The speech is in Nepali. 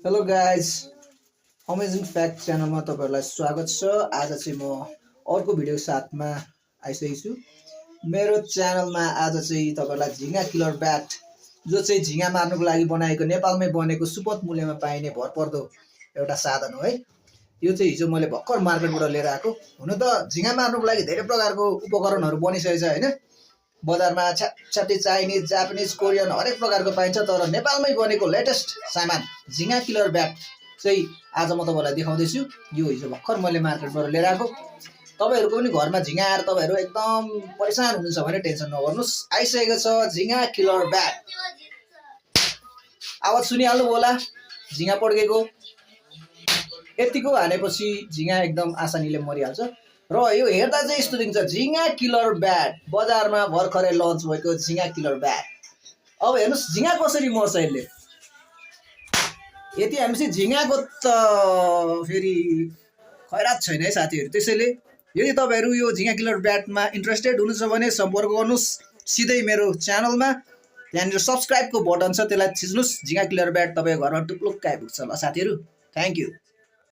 हेलो गाइज, अमेजिङ फ्याक्ट च्यानलमा तपाईँहरूलाई स्वागत छ। आज चाहिँ म अर्को भिडियोको साथमा आइसकेको छु। मेरो च्यानलमा आज चाहिँ तपाईँहरूलाई झिँगा किलर ब्याट, जो चाहिँ झिँगा मार्नुको लागि बनाएको, नेपालमै बनेको सुपथ मूल्यमा पाइने भरपर्दो एउटा साधन हो है। यो चाहिँ हिजो मैले भर्खर मार्केटबाट लिएर आएको। हुन त झिँगा मार्नुको लागि धेरै प्रकारको उपकरणहरू बनिसकेको छ होइन। बजारमा छ्याप्छ्याप्टी चाइनिज, जापानिज, कोरियन हरेक प्रकारको पाइन्छ, तर नेपालमै बनेको लेटेस्ट सामान झिँगा किलर ब्याट चाहिँ आज म तपाईँलाई देखाउँदैछु। यो हिजो भर्खर मैले मार्केटबाट लिएर आएको। तपाईँहरूको पनि घरमा झिँगा आएर तपाईँहरू एकदम परेसान हुनुहुन्छ भने टेन्सन नगर्नुहोस्, आइसकेको छ झिँगा किलर ब्याट। आवाज सुनिहाल्नु होला झिँगा पड्केको। यतिको हानेपछि झिँगा एकदम आसानीले मरिहाल्छ। र यो हेर्दा चाहिँ यस्तो देखिन्छ, झिँगा किलर ब्याट, बजारमा भर्खरै लन्च भएको झिँगा किलर ब्याट। अब हेर्नुहोस् झिँगा कसरी मर्छ यसले। यति हामीपछि झिँगाको त फेरि खैरात छैन है साथीहरू। त्यसैले यदि तपाईँहरू यो झिँगा किलर ब्याटमा इन्ट्रेस्टेड हुनुहुन्छ भने सम्पर्क गर्नुहोस् सिधै मेरो च्यानलमा। त्यहाँनिर सब्सक्राइबको बटन छ, त्यसलाई थिच्नुहोस्। झिँगा किलर ब्याट तपाईँको घरमा टुप्लुक्क आइपुग्छ। ल साथीहरू, थ्याङ्क यू।